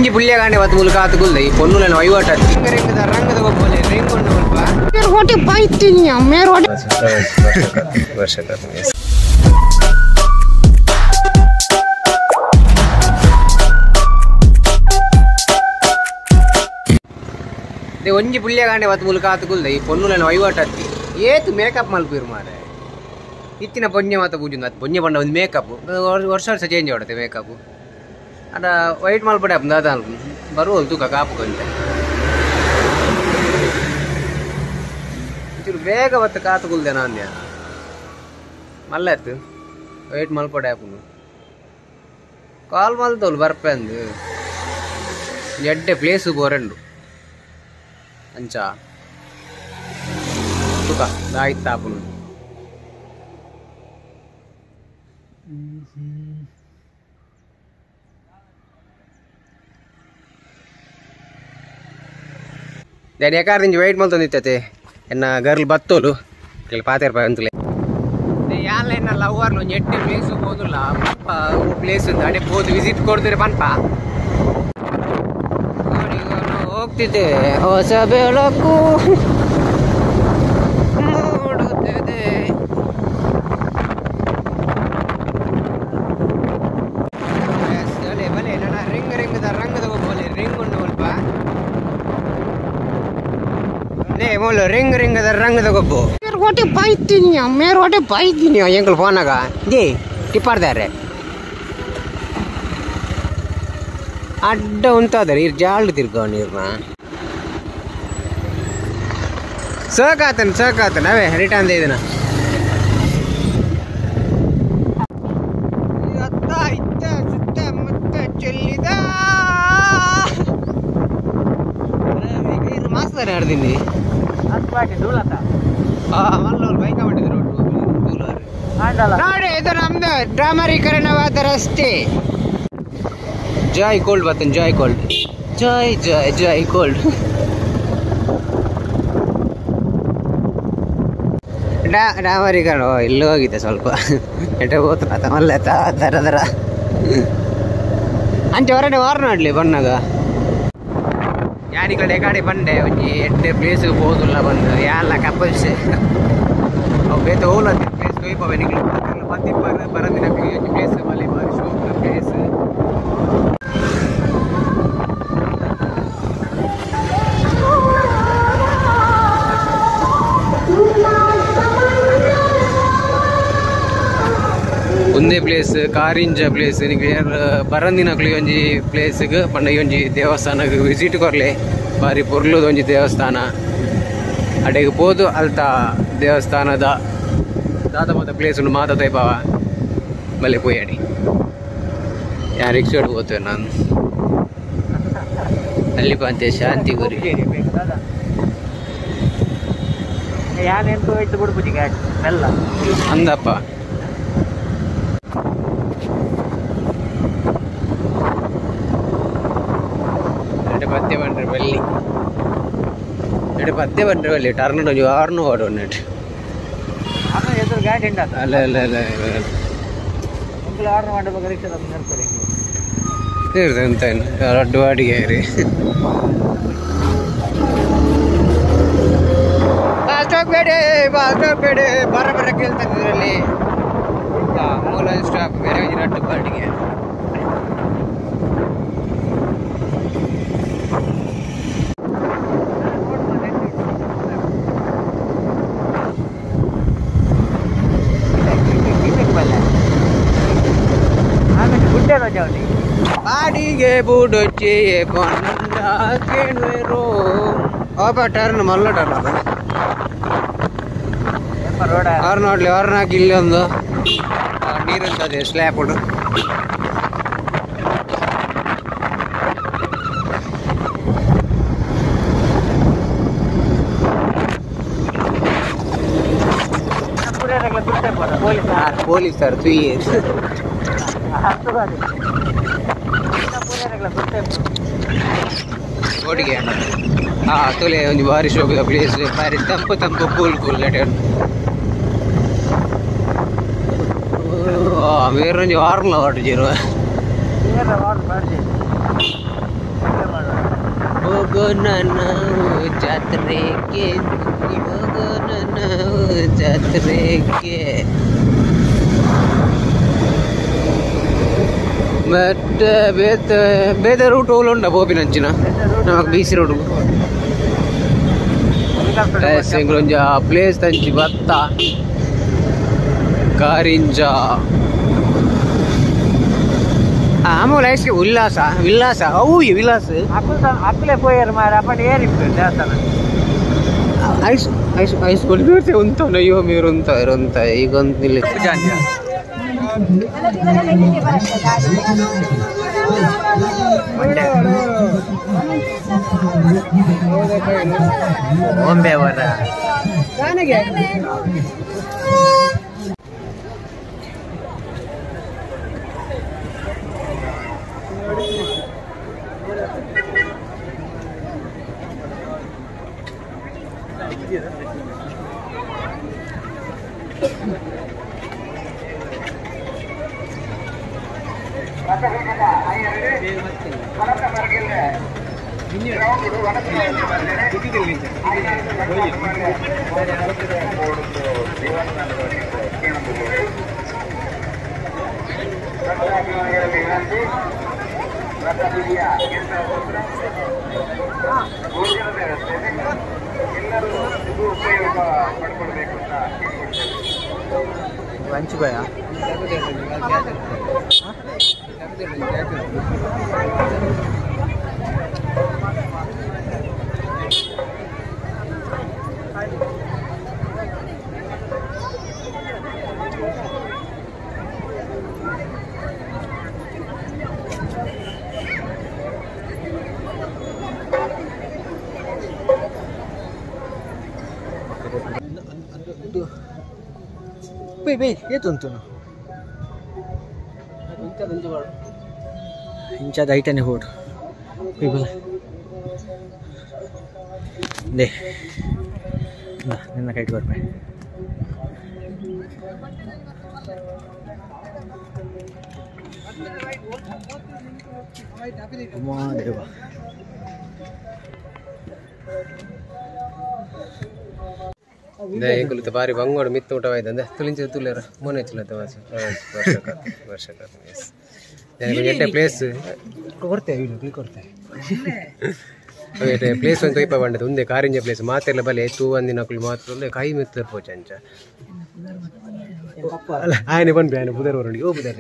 ಒಂಜಿ ಪುಲ್ಯಗಾಂಡೆ ಬತ್ತು ಮುಲ್ಕ ಆತು ಗುಲ್ದ ಈ ಪೊನ್ನುಲೆನ ವಹಿವಾಟ ರಿಂಗದ ರಂಗದ ಗೊಬ್ಬಲೆ ರಿಂಗ್ ಉಂಡು ಮುಲ್ಪ ಮೇರ್ ಬೈತೀನಿ ಮೇರ್ ಒಂಜಿ ಪುಲ್ಯಗಾಂಡೆ ಬತ್ತು ಮುಲ್ಕ ಆತು ಗುಲ್ದ ಈ ಪೊನ್ನುಲೆನ ವಹಿವಾಟ ಅತ್ತಿ ಏತು ಮೇಕಪ್ ಮಲ್ಪೀರು ಮಾರೆ ಇತ್ತಿನ ಪೊಂಜೆ ಮಾತ ಪೂಜೆ ಅದು ಪೊಂಜೆ ಪಂಡ ಒಂದು ಮೇಕಪ್ ವರ್ಷ ವರ್ಷ ಚೇಂಜ್ ಆಡುತ್ತೆ ಮೇಕಪ್ ಅಡ ವೈಟ್ ಮಲ್ಪಡೆ ಅಪ್ಪ ದಾದ ಬರುವಲ್ ತೂಕ ಕಾಪು ಕೊಂತೆ ಚೂರು ಬೇಗ ಬತ್ತು ಕಾತು ಕುಲ್ದೆ ನಾನ್ಯ ಮಲ್ಲತ್ತು ವೈಟ್ ಮಲ್ಪಡೆ ಆಪುನು ಕಾಲ್ ಮಲ್ತೋಲು ಬರ್ಪೆ ಅಂದು ಎಡ್ಡೆ ಪ್ಲೇಸು ಬೋರೆಂಡು ಅಂಚ ತೂಕ ದಾಯ್ತು ಆಪುನು నేను ఎక్కడ నుంచి వెయిట్ మళ్తుంది ఎన్న గర్ల్ బత్తోలు ಇಲ್ಲಿ ಪಾತೇರ್ ಅಂತಲೇ ಯಾಲ ಲವರ್ಲು ಎಡ್ಡೆ ಪ್ಲೇಸ್ ಹೋದುಲ್ಲ ಪ್ಲೇಸ್ ಅಡೆ ಹೋದು ವಿಸಿಟ್ ಕೊಡ್ತೀರಿ ಪನ್ಪ ಹೋಗ್ತಿದ್ದೆ ಹೊಸ ಬೆಳಕು ಮೂಡುತ್ತದೆ ಬಲೆ ನನ್ನ ರಿಂಗ್ ರಿಂಗ್ದ ರಂಗದ ಒಬ್ಬಲೆ ರಿಂಗ್ ಉಂಡು ಸ್ವಲ್ಪ ಮೂಲು ರಿಂಗ್ ರಿಂಗದ ರಂಗದ ಗೊಬ್ಬು ಮೇರ್ ಬೈತೀನಿ ಮೇರ್ ಬೈತೀನಿ ಎಂಕಲ್ ಫೋನಾಗ ಜಿ ಟಿಪ್ಪಾರ್ದಾರೆ ಅಡ್ಡ ಉಂತಾದಾರೆ ಇರ್ ಜಾಳು ತಿರ್ಗೋ ನೀರ್ನ ಸೋಕಾತನ ಸೋಕಾತನ ಅವೇ ರಿಟರ್ನ್ ಇದನ್ನ ಅತ್ತ ಇತ್ತ ಸುತ್ತ ಮುತ್ತ ಚೆಲ್ಲಿದ ಮಾಸ್ತಾರೆ ಆಡ್ತೀನಿ ನೋಡಿ ಇದು ನಮ್ದು ಡಾಮರೀಕರಣವಾದ ರಸ್ತೆ. ಜಾಯ್ ಕೋಲ್ಡ್ ಬರ್ತೇನೆ, ಜಾಯ್ ಕೋಲ್ಡ್, ಜಾಯ್ ಜಾಯ್ ಜಾಯ್ ಕೋಲ್ಡ್. ಡಾಮರೀಕರಣ ಇಲ್ಲಿ ಹೋಗಿದೆ ಸ್ವಲ್ಪ ಎಟ ಹೋತ್ರ ಮಲ್ಲ ದರ ದರ ಅಂಚೆ ಹೊರಡೆ ವಾರ ನೋಡ್ಲಿ ಬಣ್ಣಗ ಯಾನಿ ಕಡೆ ಕಡೆ ಬಂಡೆ ಒಂಜಿ ಎಡ್ಡೆ ಪ್ಲೇಸ್ ಪೋದುಲ್ಲ ಬಂದು ಯಾಲ ಕಪಲ್ಸ್ ಅವು ಬೇತೆ ಓಲ ಪ್ಲೇಸ್ ಕೊಯ್ಪವೆ ನಿಕ್ಲು ಪತ್ತಿಪ್ಪರ್ ಬರಂದಿನ ಒಂಜಿ ಪ್ಲೇಸ್ ಮಲೆ ಬಾರಿ ಶೋಕ್ದ ಪ್ಲೇಸ್. ಒಂದೇ ಪ್ಲೇಸ್ ಕಾರಿಂಜ ಪ್ಲೇಸ್ ನಿಕ್ಲು ಯಾರು ಬರಂದಿನಕ್ಲು ಒಂಜಿ ಪ್ಲೇಸ್ಗೆ ಪಂಡ ಒಂಜಿ ದೇವಸ್ಥಾನಕ್ಕೆ ವಿಸಿಟ್ ಕೊರ್ಲೆ ಬಾರಿ ಪೊರ್ಲುದ ಒಂಜಿ ದೇವಸ್ಥಾನ ಅಡೆಗೆ ಪೋದು ಅಲ್ತ ದೇವಸ್ಥಾನದ ದಾದ ಮಾತ ಪ್ಲೇಸ್ ಉಂಡು ಮಾತ ತೈಪಾವ ಬಲೆ ಪೋಯಾಡಿ ಯಾರು ರಿಕ್ಷಾ ಹೋಗ್ತೇವೆ ನಾನು ಅಲ್ಲಿ ಪಂತೆ ಶಾಂತಿ ಗುರಿ ಅಂದಪ್ಪ ಪತ್ತೆ ಬಂಡ್ರೆ ಬಲ್ಲಿ ಎರಡು ಪತ್ತೆ ಬಂಡ್ರೆ ಬಲ್ಲಿ ಟರ್ನ್ ಒಂಜಿ ಆರ್ನು ಓಡು ಒಂದೆಟ್ ಅಲ್ಲ ಅಲ್ಲ ಅಲ್ಲ ಎಂತ ರಡ್ಡು ಬಾಡಿಗೆ ರೀ ಬಸ್ ಸ್ಟಾಪ್ ಬೇಡಿ ಬಸ್ ಸ್ಟಾಪ್ ಬೇಡಿ ಬರ ಬರ ಕೇಳ್ತದೆ ಇದರಲ್ಲಿ ಮೂಲ ಸ್ಟಾಪ್ ಬೇರೆ ಒಂಜಿ ರಡ್ಡು ಬಾಡಿಗೆ. ಬಾಡಿಗೆ ಬುಡೊಚ್ಚಿ ಕೇಳುವೆರು ಓಪ ಟರ್ನ್ ಮಲ್ಲ ಟರ್ನ್ ಅದ ಅವ್ರು ನೋಡ್ಲಿ ಅವ್ರನ್ನ ಇಲ್ಲಿ ಒಂದು ನೀರುಂತದೆ ಸ್ಲ್ಯಾಪ್ ಉಂಟು. ಪೊಲೀಸರು ಓಡಿಗೆ ಹಾ ತುಲೆ ಒಂಜಿ ಬಾರಿ ಶೋಕುದ ಪ್ಲೇಸ್ ಬಾರಿ ತಂಪು ತಂಪು ಕೂಲ್ ಕೂಲ್ ಮೇರೊಂಜಿ ವಾರ್ಲ ವಾಟು ಜೀರು ಹೋಗೋಣ ನಾವು ಜಾತ್ರೆಗೆ, ಹೋಗೋಣ ನಾವು ಜಾತ್ರೆಗೆ. ಬಟ್ ಬೇತೆ ಬೇತೆ ರೂಟ್ ಓಲುಂಡ ಪೋಪಿನಂಚಿನ ನಮಕ್ ಬೀಸಿ ರೋಡ್ ಎಂಗ್ಲೊಂಜ ಪ್ಲೇಸ್ ತಂಚಿ ಬತ್ತ ಕಾರಿಂಜ ಆಮೂಲ ಐಸ್ಗೆ ಉಲ್ಲಾಸ ವಿಲ್ಲಾಸ ಅವು ವಿಲಾಸ ಅಕ್ಕಲೆ ಪೋಯರ್ ಮಾರ ಅಪ್ಪಂಡ ಏರಿಪ್ಪು ದೇವಸ್ಥಾನ ಐಸ್ ಐಸ್ ಐಸ್ ಕೊಲ್ಬಿಡ್ತೆ ಉಂತಾನ ಅಯ್ಯೋ ಮೀರುಂತ ಇರುಂತ ಈಗ ಒಂದು ಒಂಬೆ ವರ ಇಂಚಾದ ಐಟನೆ ಹೋಡು they ನಿನ್ನ ಕೈಟ್ ಬರ್ಬೇ ದೇವ ಎಂಕುಲು ಬಾರಿ ಬಂಗೋಡು ಮಿತ್ತು ಊಟವಾಯ್ತಂದೆ ತುಳಿಂಚ ತುಳಿಯರ ಮೊನ್ನೆ ಚಲೋ ವರ್ಷ ವರ್ಷ ಎಡ್ಡೆ ಪ್ಲೇಸ್ ಕೊಡ್ತೇವೆ ವಿಡಿಯೋ ಕೊಡ್ತೇವೆ ಪ್ಲೇಸ್ ಒಂದು ತೊಯ್ಪ ಬಂಡದು ಒಂದೇ ಕಾರಿಂಜ ಪ್ಲೇಸ್ ಮಾತೆಲ್ಲ ಬಲೆ ತೂ ಒಂದಿನಕುಲು ಮಾತ್ರ ಒಂದೇ ಕೈ ಮಿತ್ತ ಪೋಚಂಚ ಅಲ್ಲ ಆಯನೆ ಬಂದ್ಬಿ ಆಯನೆ ಬುಧರ್ ಬರೋಣ ಓ ಬುಧರ್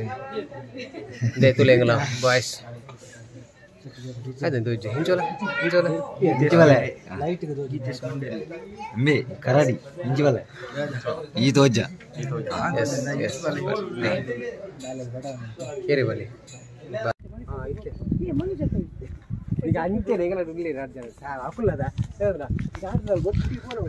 they ತುಲೆಂಗಲ ಬಾಯ್ಸ್ ಅದೇ ದೋಜೆ ಹಿಂಚೋಲ ಹಿಂಚೋಲ ಹಿಂಚೋಲ ಅಂಬೆ ಕರಾಡಿ ಹಿಂಚೋಲ ಈ ದೋಜ ಎಸ್ ಎಸ್ ಕೇರಿ ಬಲಿ ಈಗ ಅಂತೇನೆ ಈಗ ನಾನು ಇಲ್ಲಿ ರಾಜ್ಯ ಸಾರ್ ಅಕುಲ್ಲದ ಹೇಳಿದ್ರ ಈಗ ಆಟದಲ್ಲಿ ಗೊತ್ತಿ ಫೋನ್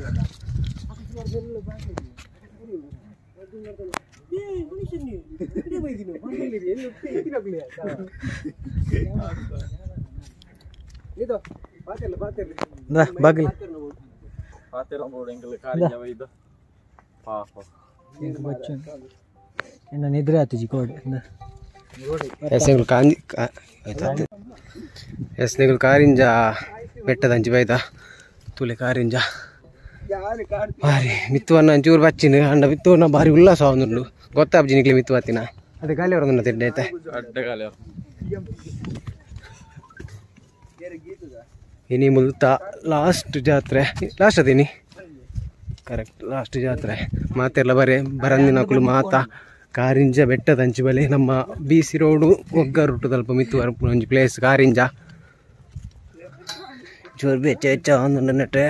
ಬಾಗಿಲು ನಿದ್ರೆ ಆತು ಕೋಡ್ ಎಸ್ ನಿಗಳು ಕಾರಿಂಜ ಬೆಟ್ಟದ ಅಂಚಿ ಬೈದ ತುಲೆ ಕಾರಿಂಜ ಬಾರಿ ಮಿತ್ತುವನ್ನ ಅಂಚೂರು ಬಚ್ಚಿನ ಅಂಡ ಮಿತ್ತುವನ್ನ ಬಾರಿ ಉಲ್ಲಾಸ ಒಂದುಂಡು ಗೊತ್ತಾಬ್ಜಿ ನಿಕ್ಲಿ ಮಿತ್ತು ಬತ್ತಿನ ಅದೇ ಖಾಲಿ ಅವರನ್ನ ತಿಂಡಿ ಐತೆ ಇನಿ ಮುಲ್ತ ಲಾಸ್ಟ್ ಜಾತ್ರೆ ಲಾಸ್ಟ್ ಅದೇನಿ ಕರೆಕ್ಟ್ ಲಾಸ್ಟ್ ಜಾತ್ರೆ ಮಾತೆಲ್ಲ ಬರೇ ಬರಂದಿನಕುಲು ಮಾತಾ ಕಾರಿಂಜ ಬೆಟ್ಟದ ಅಂಚಿ ಬಲೆ ನಮ್ಮ B C road ಒಗ್ಗ ರೂಟು ತಲ್ಪ ಮಿತ್ತು ಒಂಜಿ ಪ್ಲೇಸ್ ಕಾರಿಂಜ ಜೋರು ಬೆಚ್ಚ ಹೆಚ್ಚ ಒಂದು ನೆಟ್ಟೆ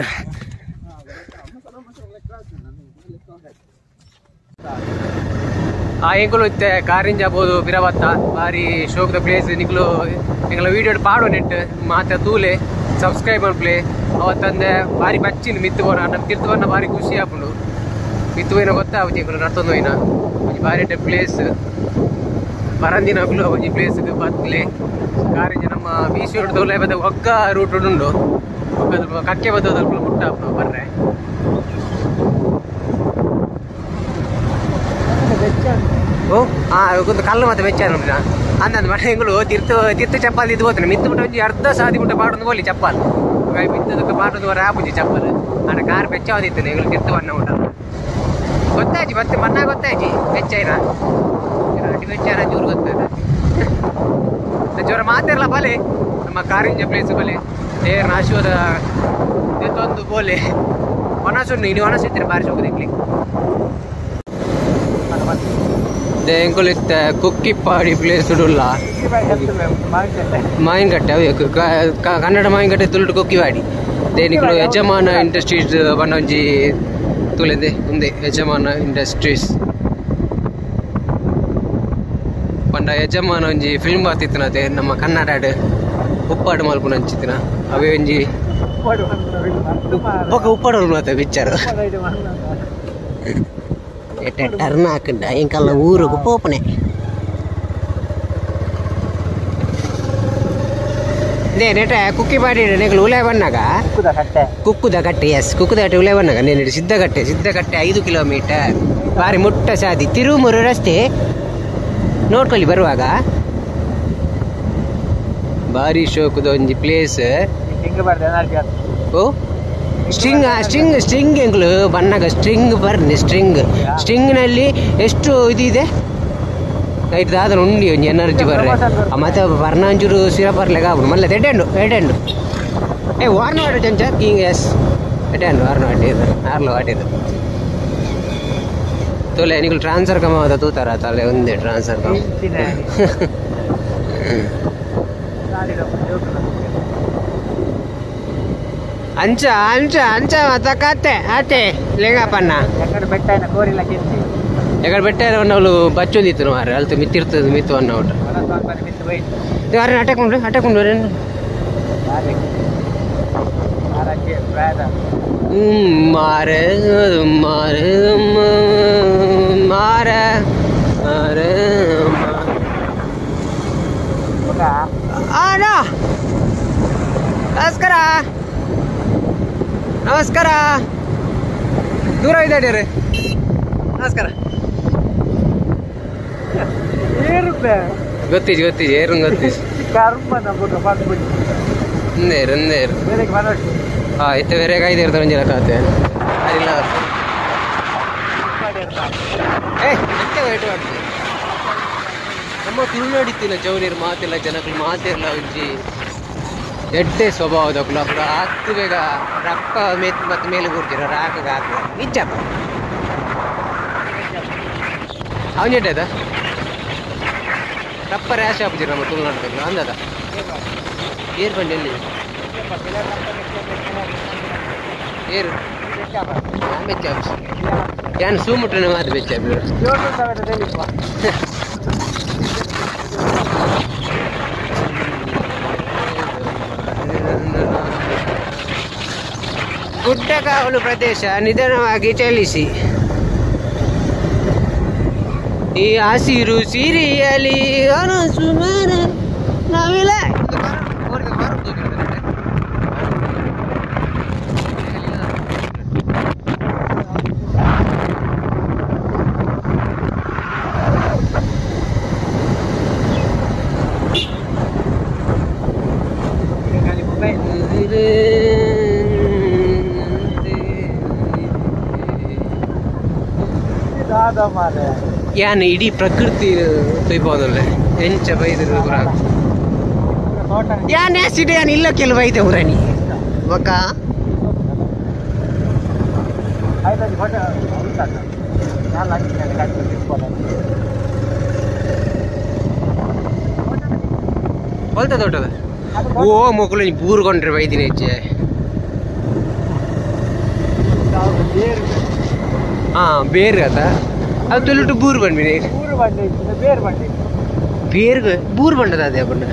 ಆ ಎಂಕುಲು ಇತ್ತೆ ಕಾರಿಂಜ ಬೋದು ಬಿರಬತ್ತ ಬಾರಿ ಶೋಕ್ದ ಪ್ಲೇಸ್ ನಿಕ್ಲು ಎಂಕಲ ವೀಡಿಯೋ ಪಾಡೋ ನೆಟ್ ಮಾತ ತೂಲೆ ಸಬ್ಸ್ಕ್ರೈಬ್ ಮಲ್ಪಲೆ ಅವತ್ತಂದೆ ಬಾರಿ ಬಚ್ಚಿನ ಮಿತ್ತು ಬೋನ ನಮ್ಮ ತಿರ್ತು ಬನ್ನ ಬಾರಿ ಖುಷಿ ಆಪುಂಡು ಮಿತ್ತು ಹೋಯ್ನ ಗೊತ್ತಾವಜಿ ಎಂಕುಲು ನರ್ತೊಂದು ಹೋಯ್ನ ಒಂಜಿ ಬಾರಿ ಪ್ಲೇಸ್ ಬರಂದಿನ ಒಂಜಿ ಪ್ಲೇಸ್ ಬತ್ಲೆ ಕಾರಿಂಜ ನಮ್ಮ B C road ತೋಲೆ ಬತ್ತ ಒಗ್ಗ ರೂಟ್ ಉಂಡು ಒಗ್ಗ ಕಕ್ಕೆ ಬತ್ತದ ಮುಟ್ಟ ಬರ್ರೆ ಓ ಒಂದು ಕಲ್ಲು ಮತ್ತೆ ಬೆಚ್ಚ ನೋಡಿನ ಅಂದಂದು ಮನೆ ಎಂಗಳು ತಿರ್ತು ತಿರ್ತು ಚಪ್ಪಾಲ್ ಇದು ಹೋಗ್ತಾನೆ ಮಿತ್ತು ಬಿಟ್ಟು ಒಂಜಿ ಅರ್ಧ ಸಾದಿ ಬಿಟ್ಟು ಪಾಡೊಂದು ಬೋಲಿ ಚಪ್ಪಾಲ್ ಮಿತ್ತದಕ್ಕೆ ಪಾಟದ ರಾಪುಜಿ ಚಪ್ಪಲು ಆಂಡ ಕಾರ್ ಬೆಚ್ಚಾವದಿತ್ತು ಎಂಗ್ಲು ತಿರ್ತು ಬಣ್ಣ ಊಟ ಗೊತ್ತಾಜಿ ಮತ್ತೆ ಮನ್ನ ಗೊತ್ತಾಜಿ ಬೆಚ್ಚಾಯ್ನ ಅಡಿ ಬೆಚ್ಚಾರ ಜೋರು ಗೊತ್ತಾಯ್ತ ಜೋರ ಮಾತಿರಲ್ಲ ಬಲೆ ನಮ್ಮ ಕಾರಿಂಜ ಪ್ಲೇಸ್ ಬಲೆ ಏರ್ ನಾಶಿವದ ಒಂದು ಬೋಲೆ ಒಣಸುಂಡು ಇನ್ನು ಒಣಸಿದ್ರೆ ಬಾರಿ ಹೋಗುದಿಕ್ಲಿ ಎಂಕುಲು ಕುಕ್ಕಿಪ್ಪಾಡಿ ಪ್ಲೇಸ್ ಉಡುಲ್ಲ ಮಾವಿನಕಟ್ಟೆ ಅವು ಕನ್ನಡ ಮಾವಿನಕಟ್ಟೆ ತುಳುಟು ಕುಕ್ಕಿವಾಡಿ ದೇನಿಕುಲು ಯಜಮಾನ ಇಂಡಸ್ಟ್ರೀಸ್ ಬಣ್ಣ ಒಂಜಿ ತುಲೆಂದೆ ಉಂದೆ ಯಜಮಾನ ಇಂಡಸ್ಟ್ರೀಸ್ ಪಂಡ ಯಜಮಾನ ಒಂಜಿ ಫಿಲ್ಮ್ ಬಾತಿತ್ತನತೆ ನಮ್ಮ ಕನ್ನಡ ಉಪ್ಪಾಡು ಮಲ್ಪುನ ಅಂಚಿತ್ತಿನ ಅವೇ ಒಂಜಿ ಬೊಕ ಉಪ್ಪಾಡು ಮಾತ ಪಿಕ್ಚರ್ ಟರ್ನ್ ಹಾಕಂಡ ಎಂಕಲ್ಲ ಊರುಗು ಪೋಪನೆ ನೆಟ ಕುಕ್ಕಿ ಪಾಡಿ ನೆಗಲು ಉಲೆ ಬಣ್ಣಾಗ ಕುಕ್ಕುದ ಕಟ್ಟೆ ಎಸ್ ಕುಕ್ಕುದ ಕಟ್ಟೆ ಉಲೆ ಬಣ್ಣಾಗ ನೇನು ಸಿದ್ಧಗಟ್ಟೆ ಸಿದ್ಧಗಟ್ಟೆ 5 ಕಿಲೋಮೀಟರ್ ಬಾರಿ ಮುಟ್ಟ ಸಾದಿ ತಿರುಮುರು ರಸ್ತೆ ನೋಡ್ಕೊಳ್ಳಿ ಬರುವಾಗ ಬಾರಿ ಶೋಕದ ಒಂಜಿ ಪ್ಲೇಸ್ ಓ string string string ಎಂಗ್ಲು ಬಣ್ಣಗ string ಬರ್ನಿ string ಸ್ಟ್ರಿಂಗ್ನಲ್ಲಿ ಎಷ್ಟು ಇದಿದೆ ಐಟ್ ದಾದನ ಉಂಡಿ ಒಂಜಿ ಎನರ್ಜಿ ಬರ್ರೆ ಮತ್ತೆ ಬರ್ನಾಂಚೂರು ಸಿರ ಬರ್ಲೆಗ ಆಪುಂಡು ಮಲ್ಲ ಎಡೆಂಡು ಎಡೆಂಡು ಏ ವಾರ್ನ ವಾಟು ಚಂಚ ಕಿಂಗ್ ಎಸ್ ಎಡೆಂಡು ವಾರ್ನ ವಾಟಿದು ಆರ್ಲ ವಾಟಿದು ತೋಲೆ ನಿಕುಲು ಟ್ರಾನ್ಸ್ಫರ್ ಕಮ್ಮ ಆದ ತೂತಾರ ತಲೆ ಒಂದೇ ಟ್ರಾನ್ಸ್ಫರ್ ಕಮ್ಮ ಅಂಚ ಅಂಚ ಅಂಚ ಮತ್ತ ಕತ್ತೆ ಆತೆ ಲಿಂಗಪ್ಪಣ್ಣ ಎಕಡೆ ಬೆಟ್ಟ ಅವಳು ಬಚ್ಚೊಂದಿತ್ತು ಮಾರ್ರೆ ಅಲ್ತು ಮಿತ್ತಿರ್ತದೆ ಮಿತ್ತು ಅನ್ನ ಊಟ ಯಾರು ಅಟ್ಯಾಕ್ ಉಂಡು ಅಟ್ಯಾಕ್ ಉಂಡು ಮಾರೆ ಮಾರೆ ಮಾರೆ ಮಾರೆ ಅಣ್ಣ ನಮಸ್ಕಾರ ನಮಸ್ಕಾರ ದೂರ ಇದ್ದಾಡ್ಯಾರ ನಮಸ್ಕಾರ ಗೊತ್ತೀಜಿ ಗೊತ್ತೀಜಿ ಏರು ಗೊತ್ತೀಜಿ ಒಂದೇರು ಒಂದೇರು ಹಾಂ ಇತ್ತ ಬೇರೆ ಕಾಯ್ದೆ ಇರ್ತಾರೆ ಒಂಜಿನ ಕಾತೆ ಅದಿಲ್ಲ ಏ ಮತ್ತೆ ವೇಟ್ ಮಾಡ್ತೀವಿ ನಮ್ಮ ತುಳುನಾಡಿತ್ತಿನ ಜವನೀರು ಮಾತಿಲ್ಲ ಜನಗಳು ಮಾತಿರಲ್ಲ ಒಂಜಿ ಎಡ್ಡೆ ಸ್ವಭಾವದಕ್ಕಲು ಅప్పుడు ಹತ್ತು ಬೇಗ ರಪ್ಪ ಮೇತ್ ಮತ್ತೆ ಮೇಲೆ ಕೂರ್ತೀರ ರಾಕ ಹಾಕುವ ನಿಜಪ್ಪ ಅವನ ಎಡ್ಡೆ ರಪ್ಪ ರ್ಯಾಶ್ ಹಾಕ್ತೀರ ನಮ್ಮ ತುಳುನಾಡದಕ್ಕಲು ಅಂದದ ಏರ್ ಬಂಡಿ ಎಲ್ಲಿ ಏರು ಬೆಚ್ಚ ಯಾನ್ ಸೂಮುಟ್ರನೆ ಮಾತು ಬೆಚ್ಚ ಗುಡ್ಡಗಾವಲು ಪ್ರದೇಶ ನಿಧಾನವಾಗಿ ಚಲಿಸಿ ಈ ಹಸಿರು ಸಿರಿಯಲಿ ನಾವಿಲ್ಲ ಯಾನ್ ಇಡೀ ಪ್ರಕೃತಿ ತೊಯ್ಬೋದಲ್ಲ ಎಂಚ ಬೈದಿರು ಪೂರ ಯಾನ್ ಆಸಿಡ್ ಯಾನ್ ಇಲ್ಲ ಕೆಲವು ಐತೆ ಊರಣಿ ಬೊಕ್ಕ ಹೊಲ್ತ ತೋಟದ ಓ ಮೊಕ್ಕಳು ಬೂರ್ಕೊಂಡ್ರೆ ಬೈದಿನಿ ಹೆಚ್ಚೆ ಹಾ ಬೇರೆ ಆತ ಅದು ತುಳುಟು ಬೂರು ಬಂದ್ಬಿನಿ ಬೇರ್ ಬೂರು ಬಂಡದ ಅದೇ ಬಣ್ಣ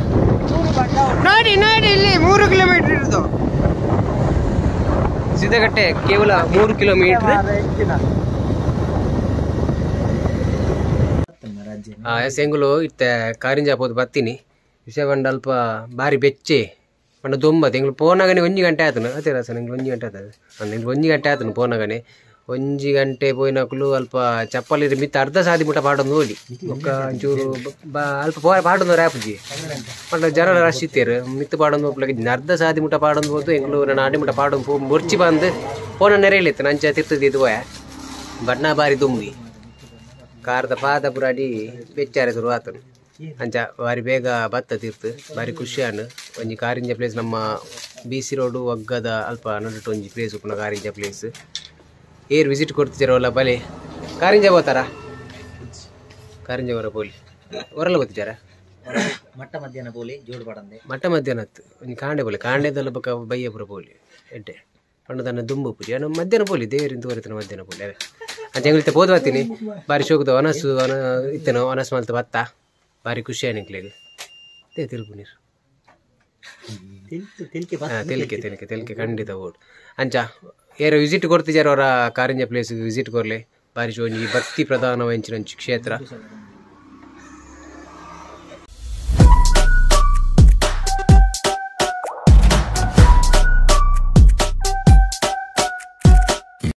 ನೋಡಿ ನೋಡಿ ಇಲ್ಲಿ 3 ಕಿಲೋಮೀಟರ್ ಇರೋದು ಸಿದ್ಧಗಟ್ಟೆ ಕೇವಲ 3 ಕಿಲೋಮೀಟರ್. ಎಸ್ ಎಂಗುಲು ಇತ್ತೆ ಕಾರಿಂಜ ಪೋದು ಬತ್ತೀನಿ ವಿಷಯ ಬಂಡ ಅಲ್ಪ ಬಾರಿ ಬೆಚ್ಚೆ ಪಂಡ ದೊಂಬತ್ತು ಎಂಗ್ಲು ಪೋನಾಗನೆ 1 ಗಂಟೆ ಆತನು ಅದೇ ಸರ್ ಎಂಗ್ಲು 1 ಗಂಟೆ ಆತದೆ ಎಂಗ್ಲು 1 ಗಂಟೆ ಆತನು ಪೋನಾಗನೆ ಒಂಜಿ ಗಂಟೆ ಪೋಯಿನಕುಲು ಅಲ್ಪ ಚಪ್ಪಲಿ ಮಿತ್ತ ಅರ್ಧ ಸಾದಿ ಮುಟ ಪಾಡೊಂದು ಹೋಲಿ ಬೊಕ್ಕ ಒಂಚೂರು ಅಲ್ಪ ಪಾಡೊಂದು ಆಪುಜಿ ಪಂಡ ಜನ ರಶ್ ಇತ್ತೆರ್ ಮಿತ್ತು ಪಾಡೊಂದು ಪೋಪುಲಕ ಅರ್ಧ ಸಾದಿ ಮುಟ ಪಾಡೊಂದು ಪೋದು ಎಂಕ್ಲು ನನ್ನ ಅಡಿ ಮುಟ ಪಾಡೊಂದು ಪೋ ಬೊರ್ಚಿ ಬಂದು ಪೋನ ನೆರೆಯಲಿತ್ತು ನಂಚ ತಿರ್ತದಿದ್ದು ಪೋಯ ಬಣ್ಣ ಬಾರಿ ದುಂಬಿ ಕಾರ್ದ ಪಾದ ಪೂರ ಅಡಿ ಬೆಚ್ಚಾರೆ ಶುರು ಆತನು ಅಂಚ ಬಾರಿ ಬೇಗ ಬತ್ತ ತೀರ್ತು ಬಾರಿ ಖುಷಿ ಆಂಡ್ ಒಂಜಿ ಕಾರಿಂಜ ಪ್ಲೇಸ್ ನಮ್ಮ ಬಿ ಸಿ ರೋಡು ಒಗ್ಗದ ಅಲ್ಪ ನಡುಟು ಒಂಜಿ ಪ್ಲೇಸ್ ಉಪ್ಪುನ ಕಾರಿಂಜ ಪ್ಲೇಸ್ ಏರ್ ವಿಸಿಟ್ ಕೊಡ್ತಿದ್ದಾರಲ್ಲ ಬಲೆ ಕಾರಿಂಜ ಹೋತಾರ ಕಾರಿಂಜ ಹೊರ ಪೋಲಿ ಹೊರಲ್ಲ ಗೊತ್ತಿದ್ದಾರ ಮಟ್ಟ ಮಧ್ಯಾಹ್ನ ಪೋಲಿ ಜೋಡು ಪಡಂದೆ ಮಟ್ಟ ಮಧ್ಯಾಹ್ನ ಅತ್ತು ಒಂಜಿ ಕಾಂಡೆ ಪೋಲಿ ಕಾಂಡೆದಲ್ಲ ಬೊಕ ಬಯ್ಯಪುರ ಪೋಲಿ ಎಡ್ಡೆ ಪಂಡ ತನ್ನ ದುಂಬು ಪೂಜೆ ನಾನು ಮಧ್ಯಾಹ್ನ ಪೋಲಿ ದೇವರಿಂದ ತೋರಿತನ ಮಧ್ಯಾಹ್ನ ಪೋಲಿ ಅವೇ ಅಂಚ ಎಂಗ್ಲಿತ್ತೆ ಪೋದು ಬರ್ತೀನಿ ಬಾರಿ ಶೋಕದ ಒನಸು ಒನ ಇತ್ತೇನೋ ಒನಸು ಮಲ್ತ ಬತ್ತ ಬಾರಿ ಖುಷಿ ಆನಿಕ್ಲೆಗ್ ತೇ ತಿರುಪು ನೀರು ತೆಲ್ಕೆ ತೆಲಿಕೆ ತೆಲಿಕೆ ತೆಲಿಕೆ ಖಂಡಿತ ಓಡು ಅಂಚ ಏರ ವಿಸಿಟ್ ಕೊಡ್ತಿದ್ದಾರೆ ಅವರ ಕಾರಿಂಜ ಪ್ಲೇಸ್ ವಿಸಿಟ್ ಕೊರ್ಲೆ ಬಾರಿ ಒಂಜಿ ಭಕ್ತಿ ಪ್ರಧಾನ ವಂಚಿನ ಒಂಜಿ ಕ್ಷೇತ್ರ.